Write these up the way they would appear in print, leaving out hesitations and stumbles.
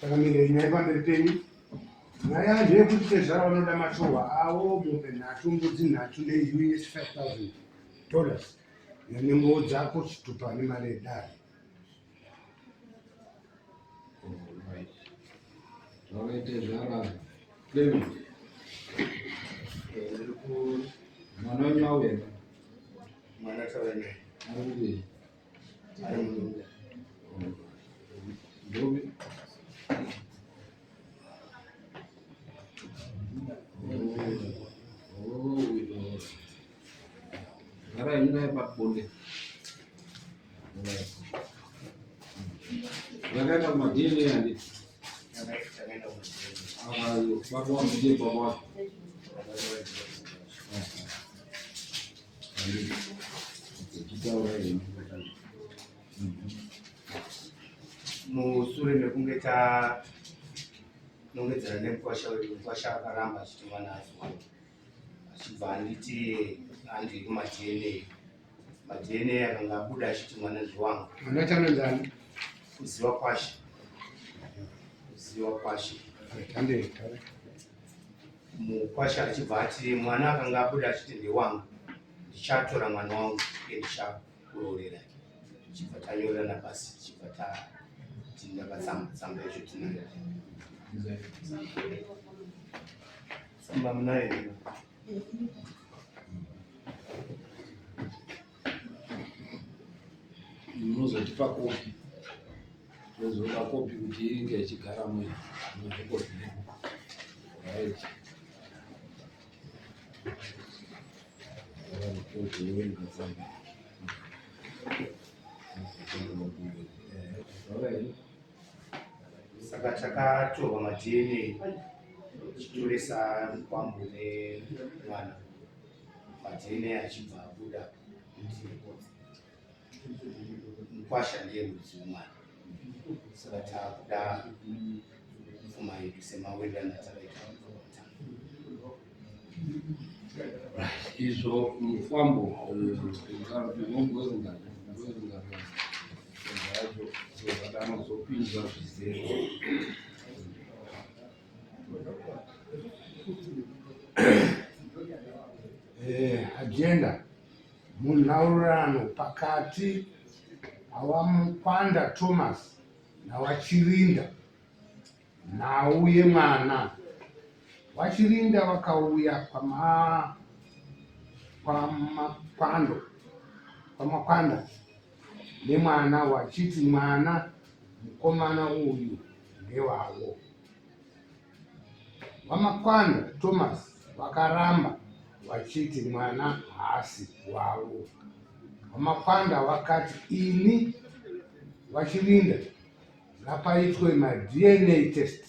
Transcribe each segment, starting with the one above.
Takamirira nyaya pamberi penyu. Nyaya ndeyekuti tezvara vanoda mashorwa avo mombe nhatu, mbudzi nhatu neUS 5000 dollars nenguwo dzako, chitupa nemari yedare. Zvakaita zvara Clement. Mwana wenyu auya. Mwana tauya naye. Ari kupi? Ari mumunda. Ndopi? Oh, oh. Gara yenyu naye pabonde. Yakaenda kuma DNA handiti? Takaenda kuma Baba wangu ndiye baba wake. Musure mekunge tanongedzera nemukwasha wedu, mukwasha akaramba achiti mwana haasi wangu, achibva anditi handei kumaDNA. MaDNA akanga abuda achiti mwana ndewangu. Mwana chanonzani? Kuziva kwashe. Kuziva kwashe. Handei, taura. Mukwasha achibva ati mwana akanga abuda achiti ndewangu, ndichatora mwana wangu uye ndichakuroorera. Tichibva tanyorerana pasi, tichibva tatinda patsamba, tsamba yacho tinayo. Tsamba munayo here? Munozotipa kopi. Tozoda kopi kuti inge ichigara murekodhi medu. Right. Saka takatorwa maDNA tichitoresa mukwambo nemwana, maDNA achibva abuda kuti mukwasha ndiye muridzi wemwana. Saka takuda pfuma yedu semawirirano atakaita. Izvo mufambo zvacho zvizere. Agenda munhaurirano pakati pawaMukwanda Thomas nawaChirinda Nhau yemwana waChirinda vakauya kwama kwamakwando kwamakwanda nemwana wachiti mwana mukomana uyu ndewavo. VaMakwanda Thomas vakaramba vachiti mwana haasi wavo. VaMakwanda vakati ini vaChirinda Ngapaitwe maDNA test.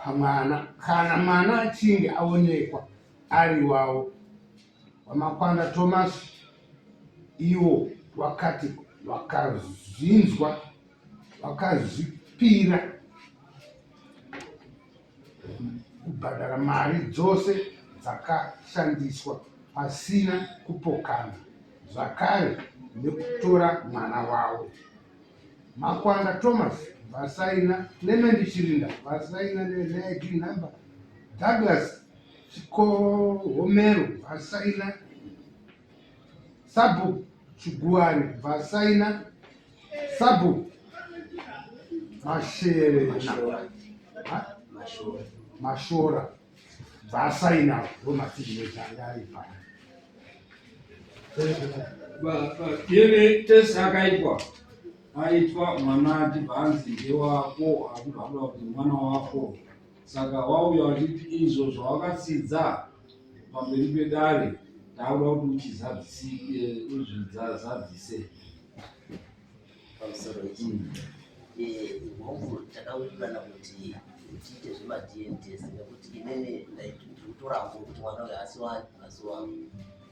Pamwana kana mwana achinge aonekwa ari wavo VaMakwanda Thomas ivo wakati vakazvinzwa vakazvipira kubhadhara mari dzose dzakashandiswa pasina kupokana zvakare nekutora mwana wavo. Makwanda Thomas vasaina, Clement Chirinda vasaina neID number, Douglas Chikohomero vasaina, Sabhuku Chiguwari vasaina, Sabhuku Masherena Mashora vasaina ndomasignature anga ari pano. DNA test akaitwa aitwa mwana achibva anzi ndewako achibva abuda kuti mwana wako saka wauya uchiti izvo zvawakatsidza pamberi pedare takuda kuti uchizadzise Pamusoro ichi hongu takawirirana kuti tiite zvemaDNA test nekuti inini ndiri kutorambo kuti mwana uyu haasi wani haasi wangu.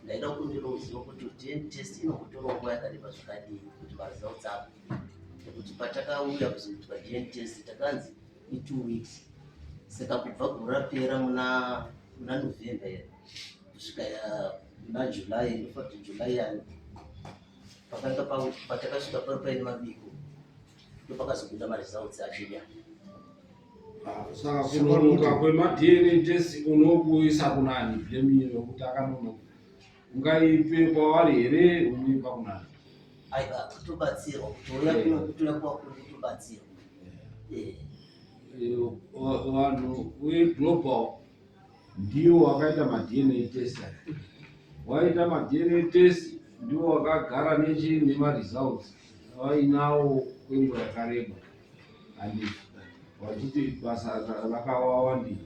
Ndaida kundiroziva kuti DNA test inokutorawo nguva yakareba zvakadii kuti maresults ako, nekuti patakauya kuzoitwa DNA test takanzi i2 weeks, saka kubva gore rapera muna muna November here kusvika muna July, ndofa kuti July yani. Pakanga patakasvika pari paine mabiko ndopakazobuda maresults achiya. Ah, saka kunonoka kwemaDNA test unokuisa kunani blame iyo kuti akanonoka ungaipe kwavari here unoipa kunani? Aiwa, kutobatsirwa kutouya kuno kutoya kwakuri kutobatsirwa. Eh. Eh, vanhu veglobal ndiwo wakaita maDNA test aya. Waita maDNA test ndiwo wakagara nechi nemaresults vainawo kwenguva yakareba and vachiti basa rakawawandira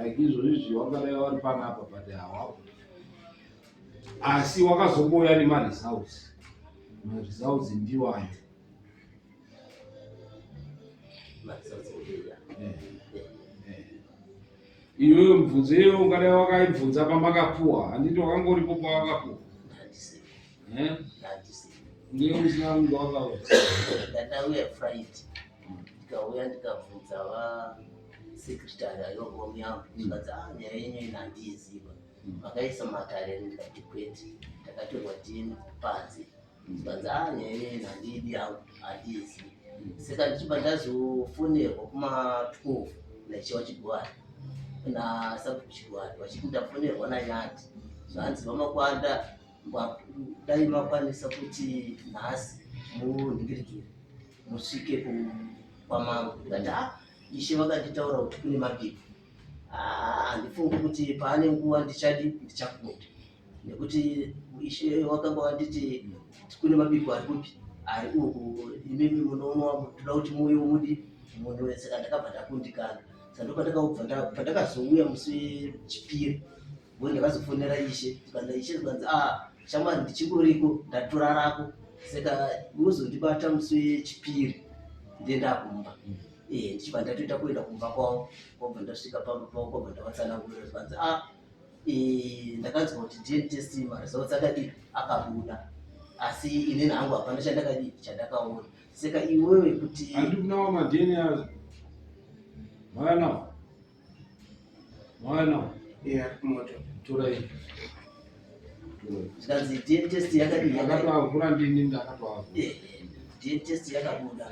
like izvozvi wakadai vari panapa but hawapo asi wakazongouya nemaresults maresults ndiwayo. Iwewe mubvunzo iyoyo ungadai wakaibvunza pamakapuwa, handiti wakanga uripo pawakapuwa? Ndiye usina kunge wakauya. Ndakauya Friday, ndikauya ndikabvunza va secretary aiva kuva muyambo, zvikanzi ah, nyaya yenyu ina handiiziva, makaisa matare? Ndikati kwete, takatorwa DNA panze. Zvikanzi ah, nyaya yenyu handiidi yangu, handiizivi. Saka ndichibva ndazofonerwa kuma 12 naIshe waChigwari nasabhuku Chigwari vachiti ndafonerwa naNyati, zvanzi vaMakwanda dai makwanisa kuti nhasi munhingirikire musvike kwamambo. Ndikati ah, ishe vakanditaura kuti kune mabiko, handifungi kuti paane nguva ndichadi ndichakunda nekuti ishe wakanga wanditi kune mabiko ari kupi ari uku, imimi munoona toda kuti muuye mudi munhu. Saka ndakabva ndakundikana. Saka ndopandakabva pandakazouya musi wechipiri ngo ndakazofonera ishe, zvikanzi ishe, zvikanzi ah, shamwari, ndichingoriko, ndatorarako, saka muzondibata musi wechipiri ndienda kumba. Eh, ndichibva ndatoita kuenda kumba kwavo, kwabva ndasvika pamba pavo, kwabva ndavatsanangurira, zvikanzi ah, ndakanzwa kuti DNA test maresults akadii akabuda, asi inini hangu hapana chandakadii chandakaona. Saka iwewe kuti Handi kunawo maDNA mauya nawo, mauya nawo? Yeah, kumoto. Torai. Zvikanzi DNA test yakadii Ndakatoavhura ndini, ndakatoavhura. DNA test yakabuda.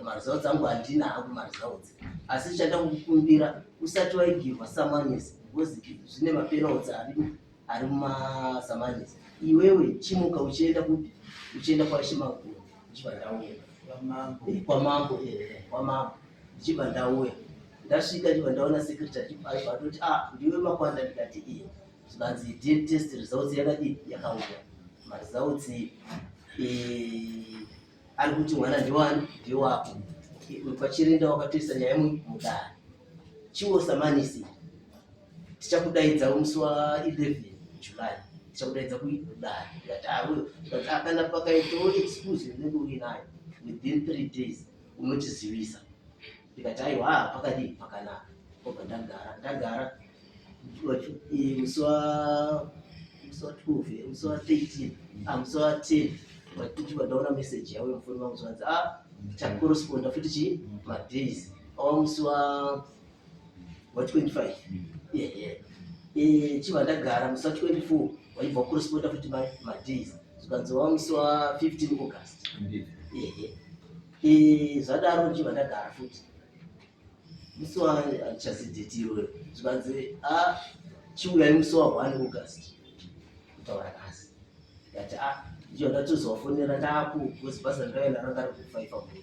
Maresults angu handina hangu maresults, asi chanda kukumbira usati waigirwa samanisi because zvine mapenalty ari mumasamanisi, iwewe chimuka uchienda kupi, uchienda kwaIshe Makuru. Ndichibva ndauya kwamambo, kwamambo ndichibva ndauya, ndasvika ndichibva ndaona secretary aibva atoti ah, ndiwe Makwanda? Ndikati iye. Zvikanzi DNA test results yakadii yakauya, maresults ari kuti mwana ndiwani ndewako. Pachirinda wakatoisa nyaya mudare, chiwo samanisi tichakudaidza musi wa11 July, tichakudaidza kudare. Ndikati ah, uyo, ndikati ah, kana pakaitawo excuse inenge uinayo within 3 days unotizivisa. Ndikati aiwa, ah, pakadii pakanaka. Obva ndagara ndagara musi wa 12, musi wa 13, ah, musi wa 10 ndichibva ndaona message yauya mufoni mangu, zvanzi ah, chacorresponda futi chi madays awa musi wa 25. Yeah. Chibva ndagara musi wa 24, waibva kucorresponda futi madays, zvikanzi wa musi wa 15 August. Yeah. Zvadaro ndichibva ndagara futi musi wa handichazidheti iroyo, zvikanzi a chiuyai musi wa 1 August kutaura nhasi. Ndikati a, ndicho ndatozovafonera ndaku because basa ndakaenda ranga riri kufaifa muti,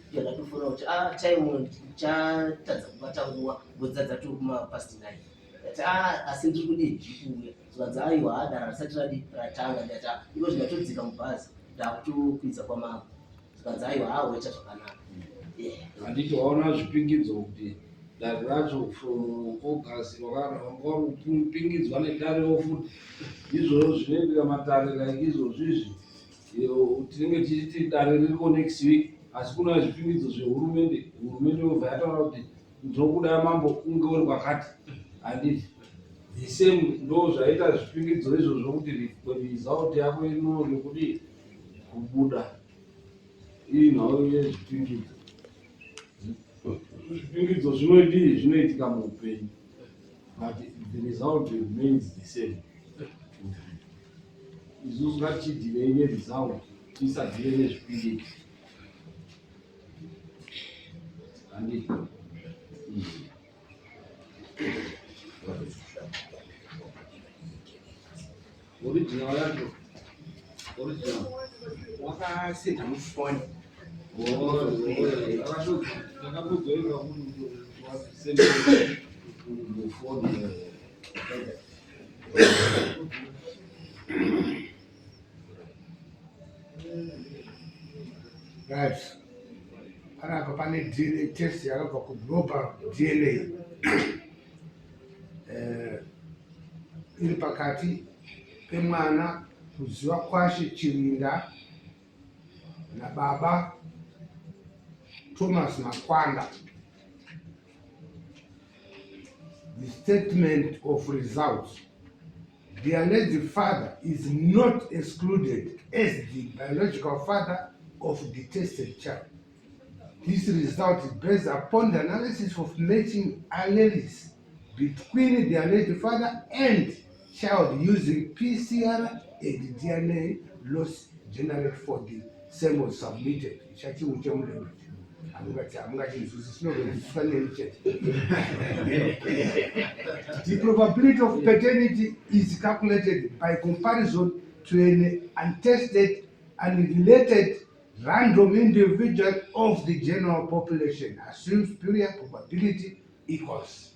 ndicho ndatofonera kuti a, time ndichatadza kubata nguva ngozi dzatoo kuma past 9. Ndikati a, asi ndiri kudii, ndiri kuuya. Zvikanzi aiwa, dara risati radi ratanga. Ndikati a, iko zvindatodzika mubhazi ndakutokwidza kwamambo. Zvikanzi aiwa, ha, waita zvakanaka. Handiti waona zvipingidzo kuti dare racho from August wanga kupingidzwa nedarewo futi? Izvozvo zvinoitika matare like izvozvo izvi. Tinenge tichiti dare ririko next week, asi kuna zvipingidzo zvehurumende. Hurumende yobva yataura kuti ndokuda mambo unge uri kwakati, handiti? The same ndo zvaita zvipingidzo izvozvo kuti result yako inoone kudii kubuda. Iyi nhau yezvipingidzo, zvipingidzo zvinodii zvinoitika muupenyu, but the result remains the same. Isusu ngatichidhilei neresult tisadhile nezvipiriti. Handiti. Original yacho. Original. Wakasenda mufoni. Ndakatodzoera kuti wasenda mufoni. Right. Panapa pane DNA test yakabva kuGlobal DNA. Eh, iri pakati pemwana kuziva kwashe Chirinda nababa Thomas Makwanda. The statement of results. The alleged father is not excluded as the biological father of the tested child. This result is based upon the analysis of matching alleles between the alleged father and child using PCR and DNA loss generate for the sample submitted. Chachiuche mulanguage. Hamungachinzwisisi chinozonzwisiswa neni chete. The probability of paternity is calculated by comparison to an untested, unrelated, random individual of the general population. Assume superior probability equals.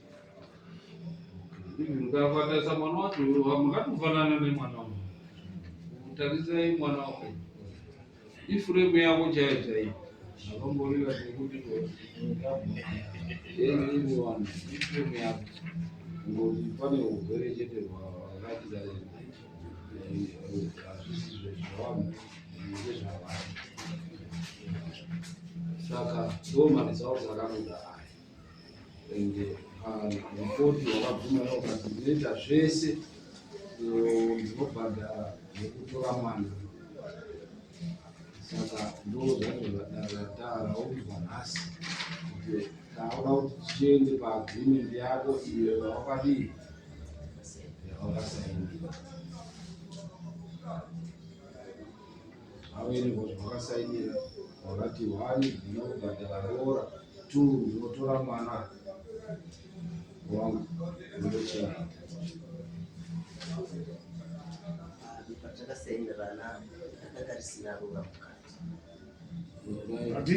Mukatarisa mwana wacho mukatofanana nemwana wangu. Tarisai mwana wako. Ifuremu yako chaiyo chaiyo. Akamboreva zvekuti anyone ifuremu yako. Ngoti pane urwere chete hwakati hazvisi zvavanhu ndezvavanhu. Saka ndo maresults akabuda aya. And ripoti wakabvuma ukati ndinoita zvese ndinobhadhara nekutora mwana. Saka ndo zvacho zvataudzwa nhasi kuti taoda kuti tichiende paagreement yako iyo yawakadii yawakasainira. Averengwa zvawakasainira wakati one ndinobhadhara roora, two ndinotora mwana wangu ndochengeta. Patakasainirana rakanga risina roora mukati. Ati?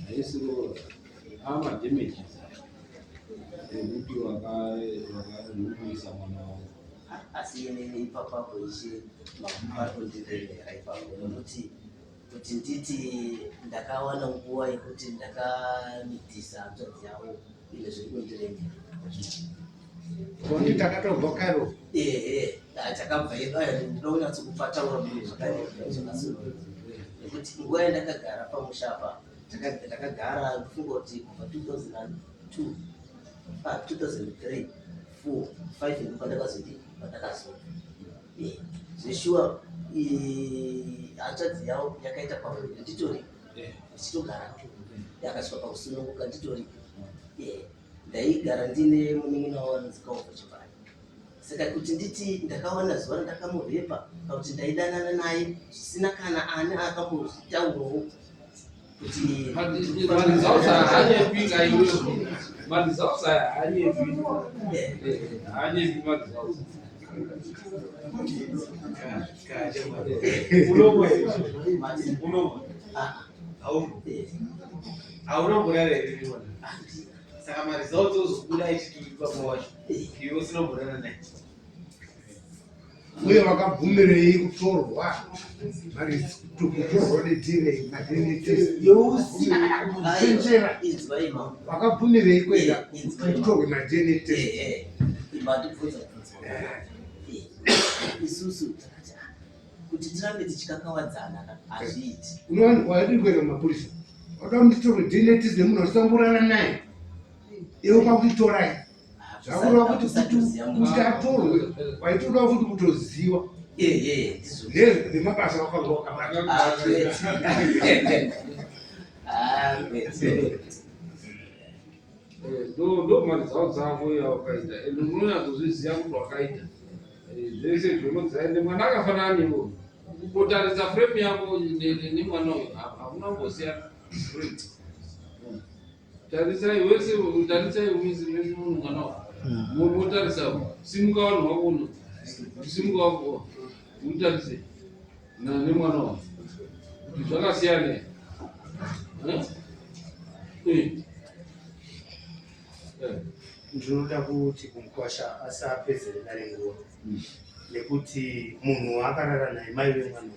Haisi roora, amadamages ekuti wakanhumbisa mwana wako. Asi inini ipapapo ishe makundiremera ipapo nekuti kuti nditi ndakawana nguva yekuti ndakamitisa hanzvadzi yavo ine zviri kundiremera. Kuti takatobva Cairo. Ehe, takabva ndinoda kunyatsokupataura munhu zvakanyatsokunaka nekuti nguva yandakagara pamusha apa ndakagara ndofunga kuti kubva 2002 2003 4 5 ndipo pandakazodi pandakazobva. Zveshuwa hanzvadzi yavo yakaita pamuviri nditori ndichitogara yakasvika pakusununguka nditori ndaigara ndine munin'ina wavo anonzi Kaova Chibaya. Saka kuti nditi ndakawana zuva randakamurhepa kana kuti ndaidanana naye zvisina kana ani akambozvitaurawo kuti Maresults haanyepi kaiwe. Maresults aya haanyepi. Haanyepi maresults. Unomwa unomwa haunomborara here nemwana? Saka maresults ozobuda achiti baba wacho iwe usina kumborara naye. Uye wakabvumirei kutorwa kutorwa neDNA maDNA test iwe usina kana kuchenjera inzwai mama wakabvumirei kuenda kutorwe maDNA test mandibvunza bvunza isusu takati ah, kuti tirambe tichikakawadzana hazviiti. Unowanikwa wadii kuenda kumapurisa wada kuti nditorwe DNA test nemunhu wasitamborara naye iwe kwakutitorai zvakureva kuti kuti atorwe waitoda futi kutoziva Ehe, ndizvo. nemabasa wakanga wakabata. Ah, kwete. Ah, kwete. Eh, ndo ndo mari dzavo dzako yawakaita ende unonyatsozviziva kuti wakaita eh, zvese zvinoziva ende mwana akafanana newe kungotarisa frame yako nemwana uyu hakuna kumbosiyana frame hmm. tarisai wese tarisai wese wese munhu mwana uyu hmm. motarisa simuka vanhu vako uno simuka wako mutarise nemwana wako kuti zvakasiyana eh? Eh. Eh. Ndinoda kuti kumukwasha asapedzere dare nguva hmm. nekuti munhu waakarara naye mai vemwana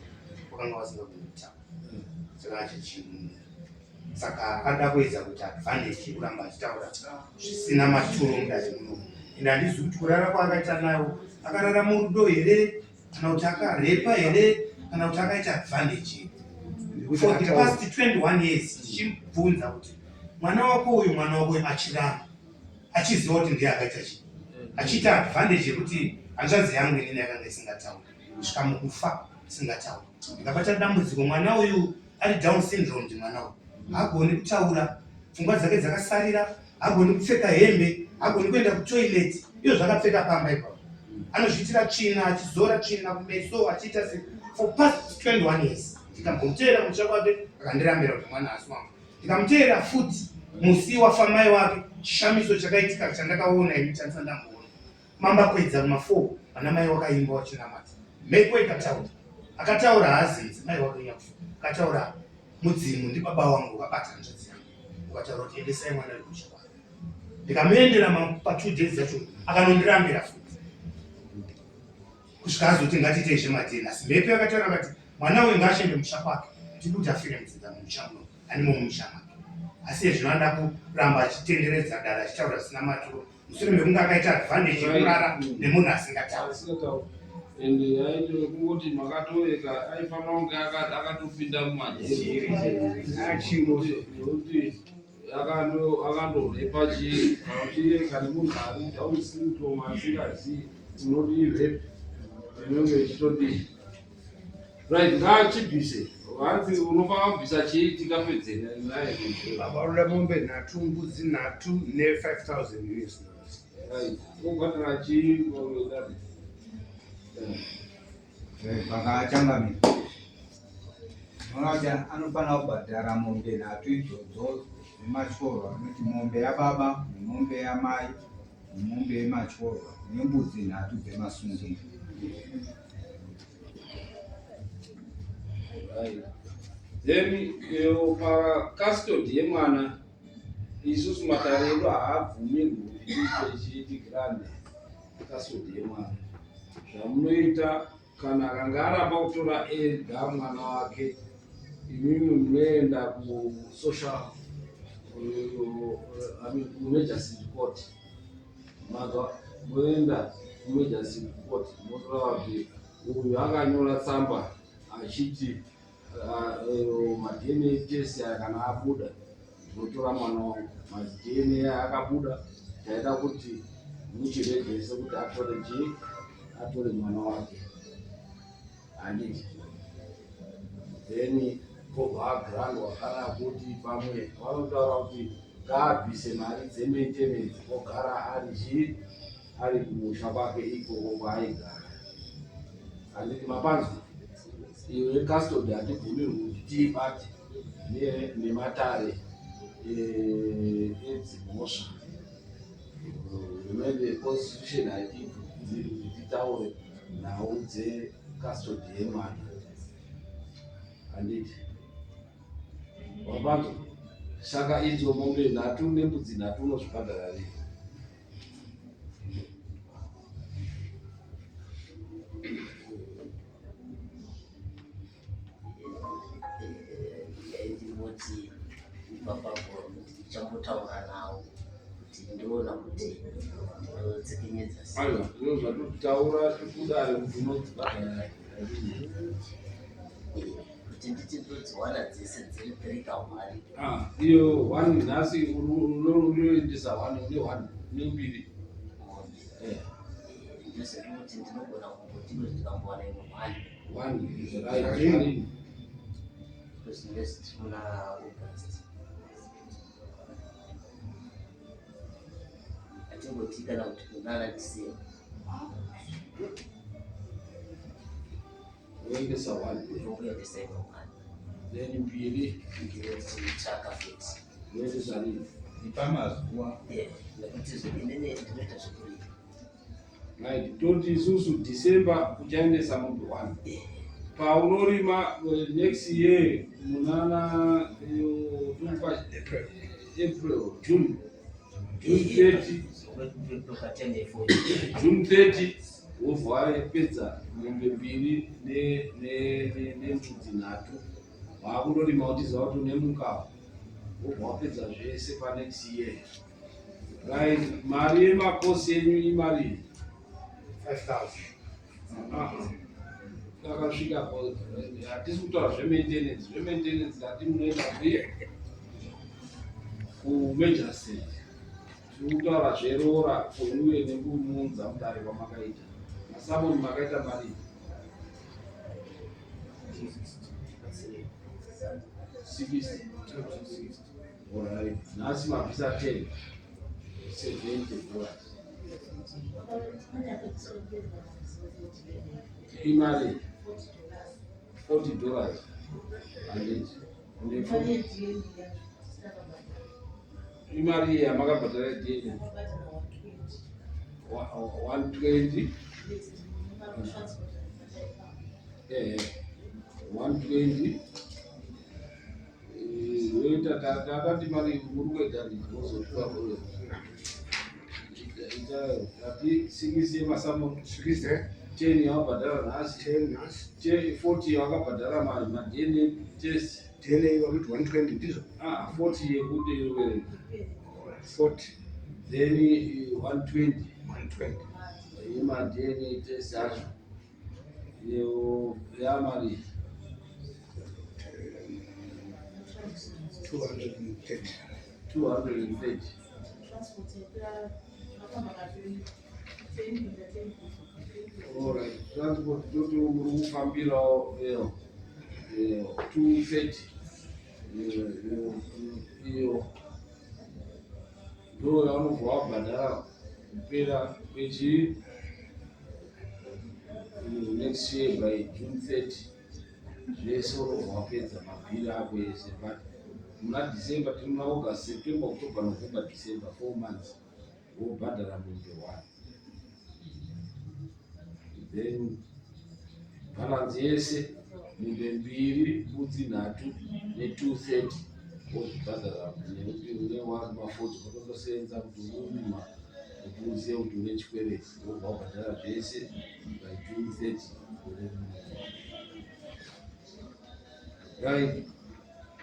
wakanga vasina kumuta hmm. saka achichimu saka ada kuedza kuti advantage yekuramba achitaura zvisina maturo mudare muno ende handizivi kuti kurara kwaakaita nayo akarara murudo here kana kuti akarepa here kana kuti akaita advantage for the past 21 years tichibvunza kuti mwana wako uyu mwana wako uyu achiramba achiziva kuti ndiye akaita chii achiita advantage yekuti hanzvadzi yangu inini yakanga isingatauri kusvika mukufa isingatauri ndikabata dambudziko mwana uyu ari down syndrome ndi mwana uyu haagoni kutaura pfungwa dzake dzakasarira hagoni kupfeka hembe hagoni kuenda kutoilet iyo zvakapfeka pamba ipapo anozviitira tsvina achizora tsvina kumeso achiita se for past 21 years ndikambomuteera kumusha kwake akandirambira kuti mwana asi wangu ndikamuteera futi musi wafa mai wake chishamiso chakaitika chandakaona ini chandisa ndamboona mambakwedza kuma 4 vana mai wakaimba wachinamata mhepo ikataura akataura haazinzi mai wake nyakufa akataura mudzimu ndibaba wangu ukabata hanzvadzi yangu ukataura kuti endesai mwana wedu kuchikoro ndikamuendera patwo days dzacho akanondirambira futi kusvika azoti ngatiitei zvemadheni asi mhepo yakataura kati mwana uyu ngaashende musha kwake tiri kuti afire mudzinza mumusha muno animo mumusha make asi ezvino anoda kuramba achitenderedza dare achitaura zvisina maturo mushure mekunge akaita advantage yekurara nemunhu asingatauri and aito kungoti makatoveka aifanira kunge akatopinda mumajeri nekuti akandorepa chii kana uchireka nemunhu ari down syndrome asingazii unodii rape inonge ichitodii Right, ngaachibvise. Hanzi unofanira kubvisa chii tikapedzera naye. Baba unoda mombe nhatu, mbudzi nhatu ne 5000 US dollars. Right. Unobhadhara chii dadi? Vakachangamira. Unoona kuti anofanira kubhadhara mombe nhatu idzodzo dzematyoro anoti mombe yababa nemombe yamai nemombe yematyorwa nembudzi nhatu dzemasungungu. Then eh, pacustody yemwana isusu matare edu haabvumirwi kuti tiite chiiti grande custody yemwana. Zvamunoita kana akanga aramba kutora ega mwana wake imimi munoenda kusocial eh, I mean, kuemergency court manzwa moenda kuemergency court motora kuti uyu akanyora tsamba achiti ah, eh, madna test aya kana abuda ndinotora mwana wangu madna akabuda taida kuti muchiregese kuti atore chii atore mwana wake handiti then pobva agrandwa kana kuti pamwe vanotaura kuti ngaabvise mari dzemaintenance ogara ari chii ari kumusha kwake ikoko kwaaigara handiti mapanzwa iwe custody hatibvumirwi kuti tiibate nematare eh, edzimhosva hurumende constitution haitibvumirwi kuti titaure nhau dzecustody yemwana handiti wapanzwa saka idzo mombe nhatu nembudzi nhatu unozvibhadhara rii Ndingoti ipapapo ndichambotaura nawo kuti ndoona kuti ndinotsikinyidza sei. Aiwa, ndizvo zvatotaura kudare kuti unodzibhadhara Kuti nditi ndodziwana dzese dziri three kamari. Ah, iyo one nhasi unoendesa one une one une mbiri. Eh. Ndozvekuti ndinogona kungoti ndikambowana imwe one. One is right. Right. Because next muna August. Ngatingoti kana kuti kunana December. Woendesa one. Ndokuendesa imwe one. Then mbiri. Ndinotsvaka futi. Woendesa rini? Ipa mazuva. Yeah, nekuti inini ndinoita zvekurima. Right, toti isusu December uchaendesa mombe one. Yeah. Paunorima next year munana April. April, June. June 30. June 30 wobva wapedza mombe mbiri nembudzi nhatu waakundorima uchiziva kuti une mukava wobva wapedza zvese panext year. Right, mari yemakosi enyu imari 5000. Akasvika hatisi kutaura zvemaintenance. Zvemaintenance ndati munoenda kumajor state. Tiri kutaura zveroora koiwe nekumunza mudare kwamakaita masamoni makaita mari 60. Alright, nhasi mabvisa 10, $70. Imari $40 handiti? Imari yamakabhadhara DNA 120. Ehe, 120. Woita takati mari muri kuita wozotipa ati 6 yemasamoni. 6, eh? 10 yawabhadhara nhasi. 10 nhasi. 40 yawakabhadhara mari maDNA test. DNA wakuti 120 ndizvo? Ah, 40 yekuti iverenga. 40. Then 120. 120. yemaDNA test acho iyo yamari 230. 230. Alright, transport toti muri kufambirawo 230 iyo ndo yaunobva wabhadhara kupera kwechi next year by June 30 zvese unobva wapedza mabhiri ako ese. But muna December tiri muna August, September, October, November, December, 4 months wobhadhara mombe one, then balance yese, mombe mbiri, mbudzi nhatu ne230 wozvibhadhara nekuti une ma40 watondosenza kuti urima kuti uzive kuti une chikwereti wobva wabhadhara zvese by June 30 gore rino. Right,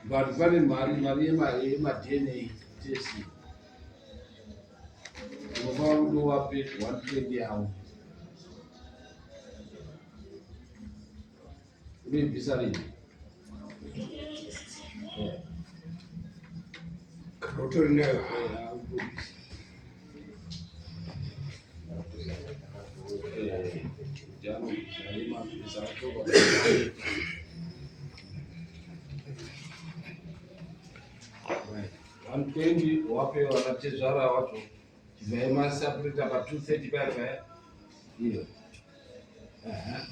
but pane mari yemaDNA test unofanira kuti uvape 120 yavo. Unoibvisa rini? Kana utori nayo. Utobvisa. Kuti anobvisa yemabvisa achoka. Right. 120 wape vanatezvara wacho chibvai masapurita pa 230 paya paya iyo. Aha.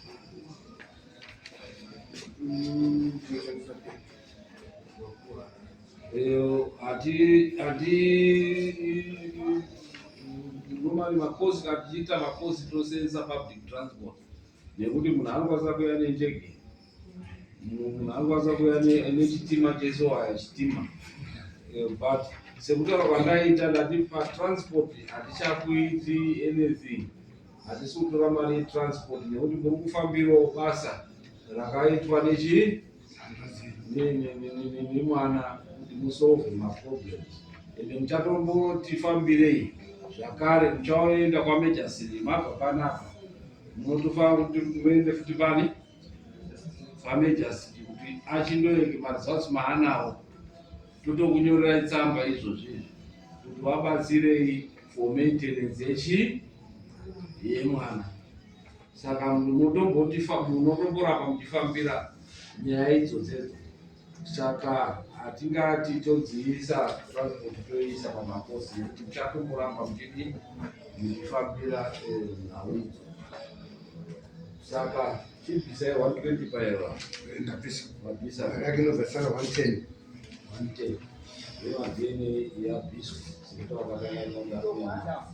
Hati normally makosi kana tichiita makosi tosenzesa public transport nekuti munhu anokwanisa kuuya nendege, munhu anokwanisa kuuya nechitima chesowaya chitima. But sekutaura kwandaita ndati patransport hatichakuiti anything, hatisi kutora mari yetransport nekuti muri kufambirawo basa rakaitwa nechi nemwana kuti musolve maproblems. Ende muchatombotifambirei zvakare muchaenda kwamejasiri mabva panapa munotofanira kuti muende futi pani pamejasiri kuti achindoenge maresults maanawo totokunyorerai tsamba izvozvi izvi kuti vabatsirei for maintenance yechi yemwana. Saka munotomborapa muchifambira nyaya idzodzedzo. Saka Hatingati todziisa transport toiisa pamakosi nekuti muchatomboramba muchidi muchifambira eh, nhau idzo. Saka chibvisai 120 paewa. Ndabvisa. Wabvisa. Mari yake inobva sara 110. 110. YemaDNA yabviswa sekuti wakatanga.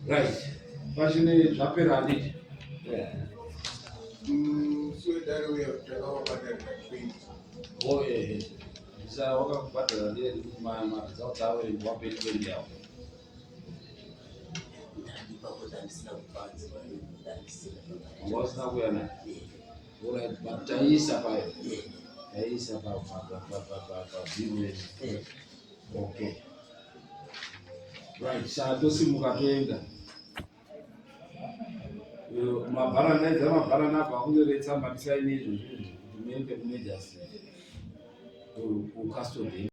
Right. Pachine zvapera handiti? Musi wedare uya takawabhadharira 20. Oh ehe. Ndisa wakakubhadhara ndiye ndikuti maresults avo wape 20 yavo. Ipapo ndandisina kupanzwa, ndandisina. Wanga usina kuuya naye. Alright, but taisa payo. Taisa pa pa pa pa pa pa pa bill yedu. Okay. Right, saka tosimuka toenda. Mabharani aidza mabharani apa akunyorei tsamba tisaine izvo zvinhu kuti muende kumajustry kucustody.